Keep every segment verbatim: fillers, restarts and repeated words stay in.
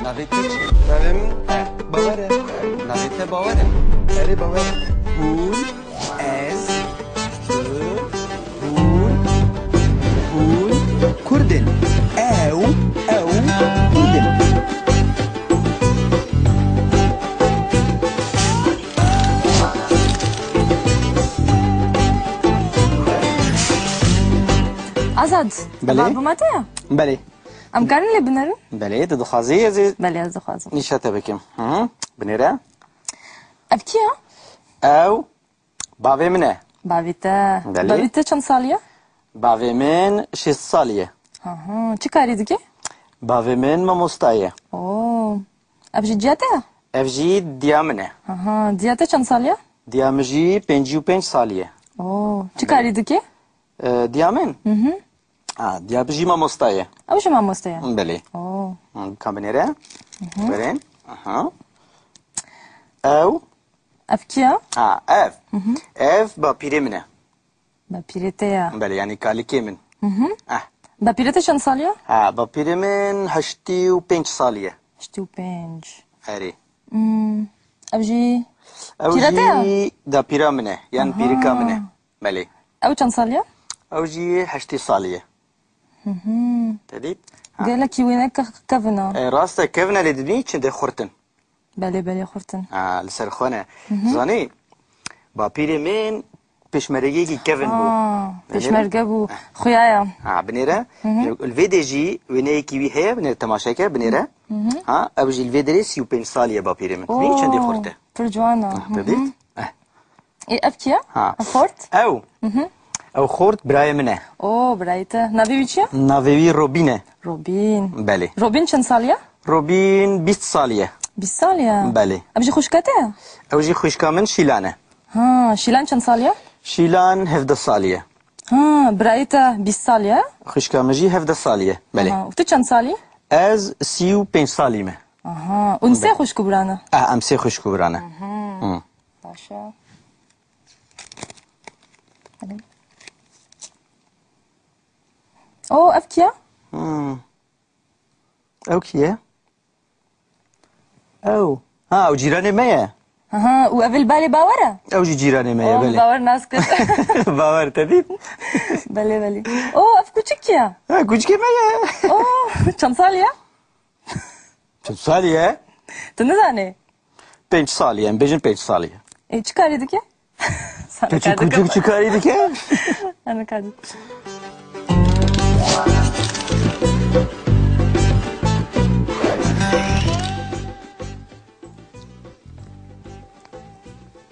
Navê te çi? Navê min Bawer e. Navê te Bawer e. Erê, Bawer e. Hûn, ez, tu, hûn, hûn Kurd in. Ew, ew Kurd in. Azad, Belê. Albuma te ya? Belê. Em karin lê binerin? Belê, tu dixwazî ez ê Belê, ez dixwazim. nîşa te bikim. Hı hı. Binêre. Ev kî ya? Ew bavê min e. Bavê te. Belê. Bavê te çend salî ye? Bavê min şêst salî ye. Aha, çi karî dike? Bavê min mamosta ye. Oo. Ev jî ciya te ye? Ev jî diya min e. Aha, diya te çend salî ye? Diya min jî pêncî û pênc salî ye. Oo, çi karî dike? E, diya min? Hı hı. Ha, diya min jî mamosta ye. Ew jî mamoste ye? Belê. Oo. Hı, ka binêre. Hı hı. Were. Aha. Ew. Ev kî ye? Ha, ev. Hı hı. Ev bapîrê min e. Bapîrê te ye? Belê, yanî kalikê min. Hı hı. Eh. Bapîrê te çend salî ye? Ha, bapîrê min heştê û pênc salî ye. Heştê û pênc. Erê. Hmm, ev jî Ew pîra te ye? jî dapîra min e, yan Aha. pîrika min e. Belê. Ew çend salî ye? Ew jî heştê salî ye. Hı hı. Te dît? Ha. Gelekî wêne ke-, kevin a. E, rast e, kevin e, lê dibînî çendê xurt in. Belê, belê, xurt in. Ha, li ser xwe ne. Hı hı. Zanî, bapîrê min pêşmergeyekî kevin bû. Aa, Belê mi? pêşmerge bû. Xuya ya. Ha, binêre. Hı hı. Li vê dê jî wêneyekî wî heye, binêre temaşe ke, binêre. Hı hı. Ha, ew jî li vê derê sî û pênc salî ye bapîrê min. Bî çendê Oo, xurt e. pir ciwan e. Ha, Hı te hı. dît? Eh. Ê, ev kî ye? Ha. Ev xort? Ew. Hı hı. Ew xort birayê min e. Oo, birayê te. Navê wî çi ye? Navê wî Robîn e. Robîn. Belê. Robîn çend salî ye? Robîn bîst salî ye. Bîst salî ye? Belê. Ev jî xwişka te ye? Ew jî xwişka min Şîlan e. Ha, Şîlan çend salî ye? Şîlan hevdeh salî ye. Ha, birayê te bîst salî ye? Xwişka min jî hevdeh salî ye. Belê. Aha, û tu çend salî? Ez sî û pênc salî me. Aha, hûn sê Belê. xwişk û bira ne? Ah, em sê xwişk û bira ne. Mhm. Hı. Baş e. Belê. O, ev kî ye? Hı. Ew kî ye? Ew. Ha, ew cîranê me ye. Aha, û ev li balê Bawer e? Ew jî cîranê me ye, Oh, belê. Bawer nas kir. Bawer te dît? Belê, belê. Oh, ev kuçik ye? Ha, kuçikê me ye. Oh, çend salî ye? Çend salî ye? Tu nizanî? Pênc salî ye, em bêjin pênc salî ye. Ê, çi karî dike? Tu çi kuçik çi karî dike? Sana karî.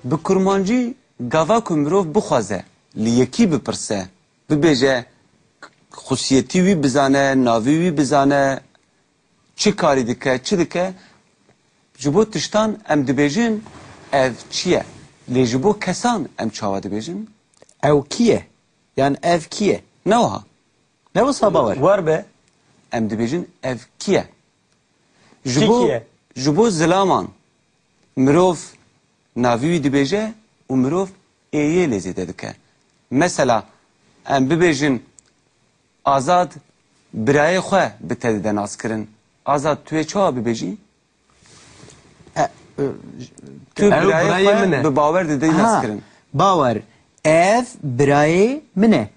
Bi kurmancî gava ku mirov bixwaze, li yekî bipirse, bibêje, xusiyetî wî bizane, navê wî bizane, çi karî dike, çi dike, ji bo tiştan em dibêjin ev çi ye? Lê ji bo kesan em çawa dibêjin? Ew kî ye? Yan ev kî ye? Ne wiha. Ne wisa Bawer? War be. Em dibêjin ev kî ye? Ji Kî bo, kî ye? Ji bo zilaman mirov navî wî dibêje û mirov ê yê lê zêde dike. Mesela, em bibêjin, Azad birayê xwe bi te dide naskirin. Azad, tu yê çawa bibêjî? E, e, Tu Ew birayê birayê xwe min e. bi Bawer dide Ha, naskirin. Bawer, ev birayê min e.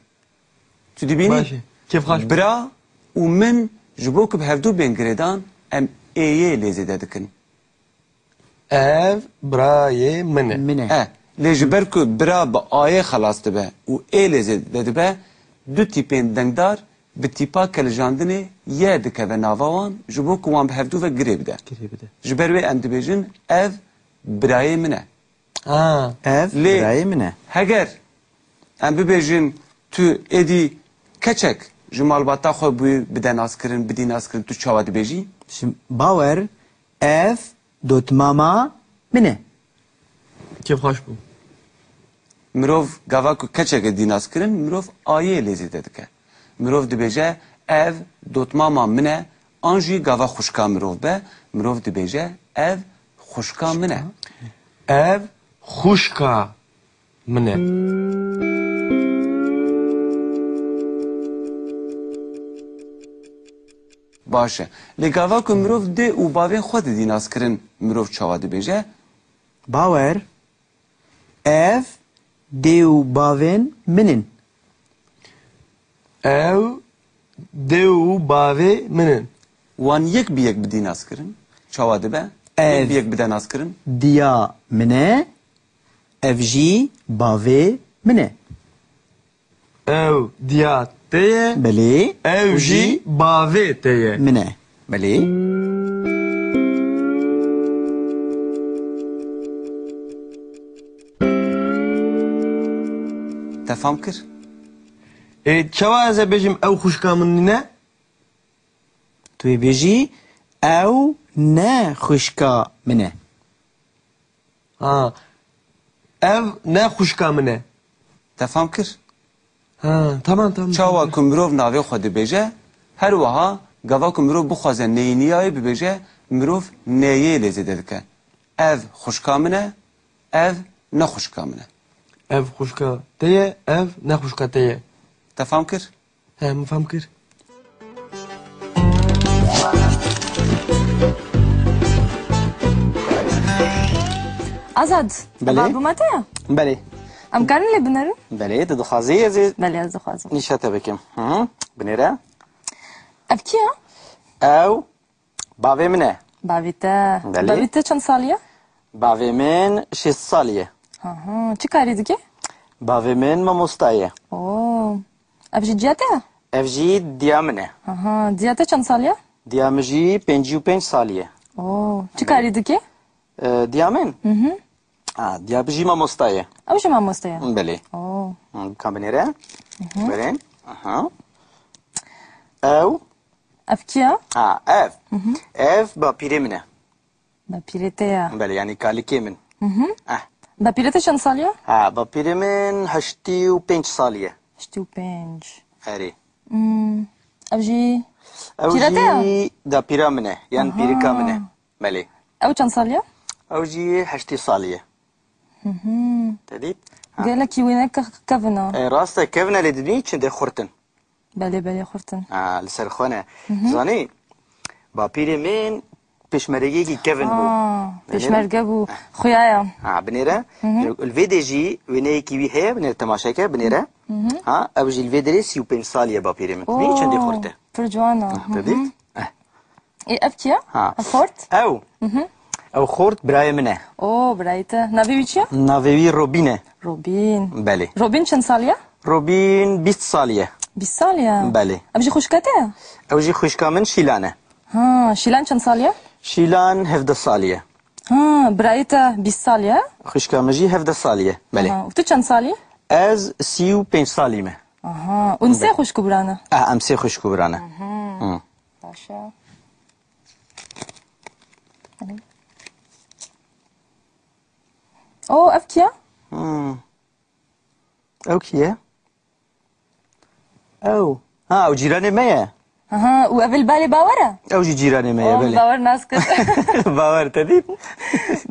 Tu dibînî? Baş e. Kêfxweş bû. Bira û min ji bo ku bi hevdû bên girêdan, em ê yê lê zêde dikin. Ev birayê min e. Min e. E, lê ji ber ku bira bi ayê xelas dibe û ê lê zêde dibe, du tîpên dengdar bi tîpa kelijandinê ye dikeve nava wan, ji bo ku wan bi hevdû ve girê bide. Girê bide. Ji ber wê em dibêjin, ev birayê min e. Ha. Ev Lê birayê min e. heger em bibêjin, tu êdî keçek ji malbata xwe bûyî bide naskirin, bidî naskirin, tu çawa dibêjî? Şimdi Bawer, ev dotmama min e. Kêfxweş bû. Mirov gava ku keçeke dî naskirin, mirov ayê lê zêde dike. Mirov dibêje, ev dotmama min e, an jî gava xwişka mirov be, mirov dibêje, ev xwişka min e. Ev xwişka min e. Baş e. Lê gava ku mirov dê û bavên xwe didî naskirin, mirov çawa dibêje? Bawer, ev dê û bavên min in. Ew dê û bavê min in. Wan yek bi yek bidî naskirin, çawa dibe? Ev Yek bi yek bide naskirin. Diya min e, ev jî bavê min e. Ew diya te ye. Belê. Ew Û jî jî bavê te ye. Min e. Belê. Te fam kir? Ê, çawa ez ê bêjim ew xwişka min nîne? Tu yê bêjî, ew ne xwişka min e. Ha. Ev ne xwişka min e. Te fam kir? Ha, tamam, tamam, Çawa tamam. ku mirov navê xwe dibêje, her wiha gava ku mirov bixwaze neyîniyayê bibêje, mirov neyê lê zêde dike. Ev xwişka min e, ev ne xwişka min e. Ev xwişka te ye, ev ne xwişka te ye. Te fam kir? He, min fam kir. Azad, Belê. Babû me te ya? Belê. Em karin lê binerin? Belê, tu dixwazî ez ê Belê, ez dixwazim. nîşa te bikim. Hı hı. Binêre. Ev kî ya? Ew bavê min e. Bavê te. Belê. Bavê te çend salî ye? Bavê min şêst salî ye. Aha, çi karî dike? Bavê min mamosta ye. Oo. Ev jî ciya te ye? Ev jî diya min e. Aha, diya te çend salî ye? Diya min jî pêncî û pênc salî ye. Oo, çi karî dike? Ee, diya min? Hı hı. Ha, diya min jî mamosta ye. Ew jî mamosta ye? Belê. Oo. Hı, ka binêre? Hı hı. Belê. Aha. Ew? Ev kî ye? Ha, ev. Hı hı. Ev bapîrê min e. Bapîrê te ya. Belê, yanî kalikê min. Hı hı. Eh. Bapîrê te çend salî ye? Ha, bapîrê min heştî û pênc salî ye. Heştî û pênc. Erê. Hmm. Ev jî Ew pîra te ya? jî dapîra min e, yan Aha. pîrika min e. Belê. Ew çend salî ye? Ew jî heştî salî ye. Hı hı. Te dît? Ha. Gelekî wî ne ke-, kevin e. E, rast e, kevin e lê dibînî çi dê xurt in. Belê, belê, xurt in. Ha, li ser xwe ne. Hı hı. Zanî, bapîrê min pêşmergeyekî kevin bû. Ha, Binêre? pêşmerge bû. Heh. Xuya ya. Ha, binêre. Hı hı. Li vê dê jî wêneyekî wî heye, binêre temaşe ke, binêre. Hı hı. Ha, ew jî li vê derê sî û pênc salî ye bapîrê min. Bî çendî Oo, xurt e. Pir ciwan e. Ha, Hı te hı. dît? Eh. Ê, ev kî ye? Ha. Ev xort? Ew. Hı hı. Ew xort birayê min e. Oo, birayê te. Navê wî çi ye? Navê wî Robîn e. Robîn. Belê. Robîn çend salî ye? Robîn bîst salî ye. Bîst salî ye? Belê. Ev jî xwişka te ye? Ew jî xwişka min Şîlan e. Ha, Şîlan çend salî ye? Şîlan hevdeh salî ye. Ha, birayê te bîst salî ye? Xwişka min jî hevdeh salî ye. Belê. Aha, û tu çend salî? Ez sî û pênc salî me. Aha, û sê Belê. xwişk û bira ne? Ah, em sê xwişk û bira ne. Aha. Hı. Baş e. O, ev kî ye? Hmm. Ew kî ye? Ew. Ha, ew cîranê me ye. Aha, û ev li balê Bawer e? Ew jî cîranê me ye, Oh, belê. Bawer nas kir. Bawer te dît?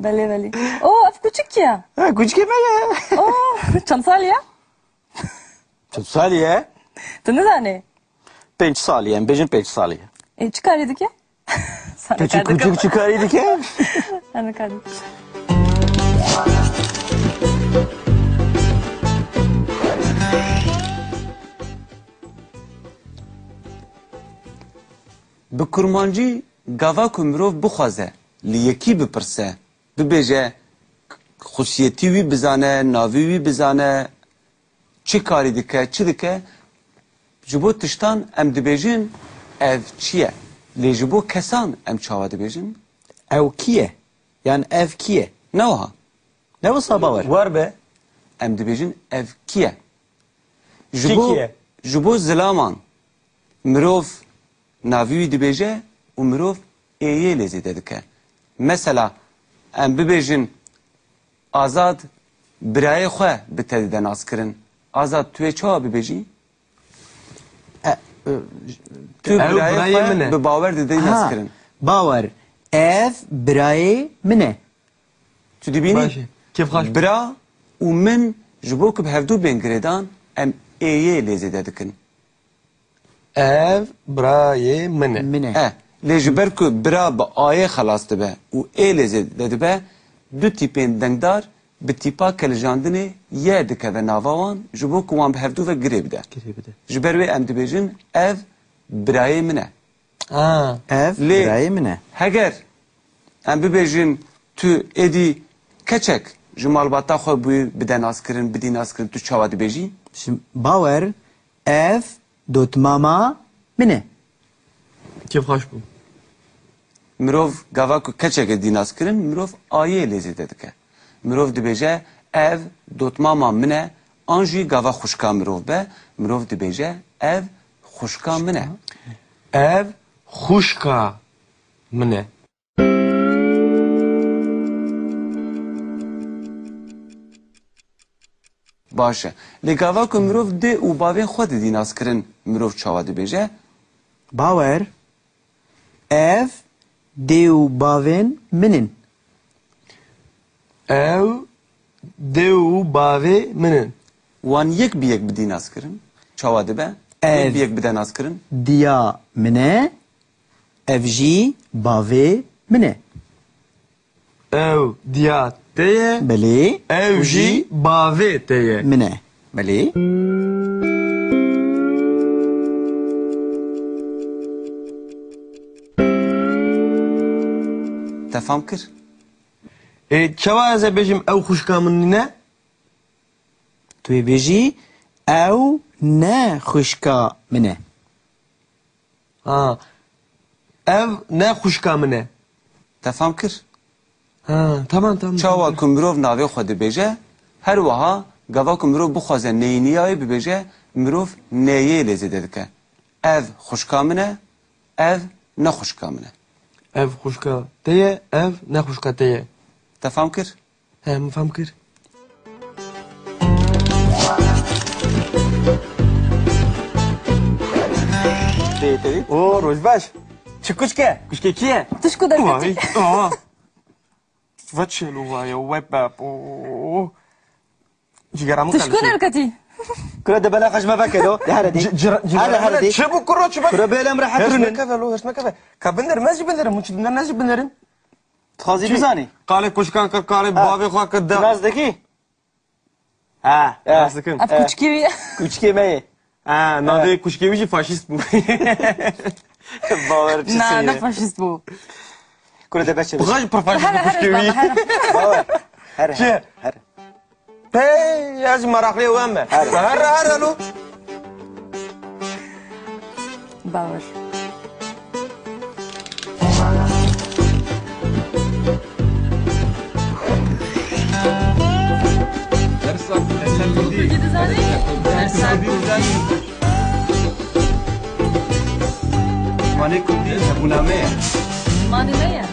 Belê, belê. O, ev kuçik kî ye? Ha, kuçikê me ye. O, çend salî ye? Çend salî ye? Tu nizanî? Pênc salî ye, em bêjin pênc salî ye. Ê, çi karî dike? Sana Küçük kar küçük dike. çıkarıydı ki. Sana kar dike. Bi kurmancî gava ku mirov bixwaze li yekî bipirse, bibêje, xusiyetî wî bizane, navê wî bizane, çi karî dike, çi dike, ji bo tiştan em dibêjin, ev çi ye? Lê ji bo kesan em çawa dibêjin? Ew kî ye? Yan ev kî ye? Ne wiha? Ne wisa Bawer? War be. Em dibêjin, ev kî ye? Ji Kî bo, kî ye? ji bo zilaman mirov navî wî dibêje û mirov ê yê lê zêde dike. Mesela, em bibêjin, Azad birayê xwe bi te dide naskirin. Azad, tu yê çawa bibêjî? E, e, Tu Ew birayê birayê xwe min e. bi Bawer didî Ha, naskirin. Bawer, ev birayê min e. Tu dibînî? Baş e. Kêfxweş. Bira û min ji bo ku bi hevdû bên girêdan, em ê yê lê zêde dikin. Ev birayê min e. Min e. E, lê ji ber ku bira bi ayê xelas dibe û ê lê zêde dibe, du tîpên dengdar bi tîpa kelijandinê ye dikeve nava wan, ji bo ku wan bi hevdû ve girê bide. Girê bide. Ji ber wê em dibêjin, ev birayê min e. Ha. Ev Lê birayê min e. Heger em bibêjin, tu êdî keçek ji malbata xwe bûyî bide naskirin, bidî naskirin, tu çawa dibêjî? Şimdi Bawer, ev dotmama min e. Kêfxweş bû. Mirov gava ku keçeke dî naskirin, mirov ayê lê zêde dike. Mirov dibêje, ev dotmama min e, an jî gava xwişka mirov be, mirov dibêje, ev xwişka min e. Ev xwişka min e. Baş e. Lê gava ku mirov dê û bavên xwe didî naskirin, mirov çawa dibêje? Bawer, ev dê û bavên min in. Ew dê û bavê min in. Wan yek bi yek bidî naskirin, çawa dibe? Ev Yek bi yek bide naskirin. Diya min e, ev jî bavê min e. Ew diya te ye. Belê. Ew Û jî jî bavê te ye. Min e. Belê. Te fam kir? Ê, çawa ez ê bêjim ew xwişka min nîne? Tu yê bêjî, ew ne xwişka min e. Ha. Ev ne xwişka min e. Te fam kir? Ha, tamam, tamam, Çawa tamam. ku mirov navê xwe dibêje, her wiha gava ku mirov bixwaze neyîniyayê bibêje, mirov neyê lê zêde dike. Ev xwişka min e, ev ne xwişka min e. Ev xwişka te ye, ev ne xwişka te ye. Te fam kir? He, min fam kir. Tê, tê. O, roj baş. Çi kuşk e? Kuşkê kî ye? Tişku derketî. Vay, aha. Ve çelo vay, we bap. O. Cigara min Tişku qelişî. derketî. Kura de bela xeş me veke do. De here dî. Ci-, ci-, cigara Here, here min dî. Çi bu kuro, çi bu? Kura bela em rehet Hers rûnin. Nekeve lo, hers nekeve. Ka binderim, ez jî binderim. Hûn çi dinderin, ez jî binderim. Dixwazî Çi? bizanî? Qalê kuşkan kir, qalê Ha. bavê xwe kir de. Tu nas dikî? Ha, Eh. nas dikim. Ev Eh. kuçkî wî. Kuçkê me ye. Ha, navê Eh. kuçkê wî jî faşîst bû. Bawer çi Na, seyî ne ye. faşîst bû. Kure de beçe Bixwe beçe. jî pir faşîst bû Here, here, kuçkê wî. here. Bawer. Here, Çi? here, here. Hey, ez jî meraqlê we me. Here. Here, here, lo. Bawer. Dersa Kurdî. Kurdî dizanî? Dersa Kurdî. Zimanê Kurdî hebûna me ye. Zimanê me ye.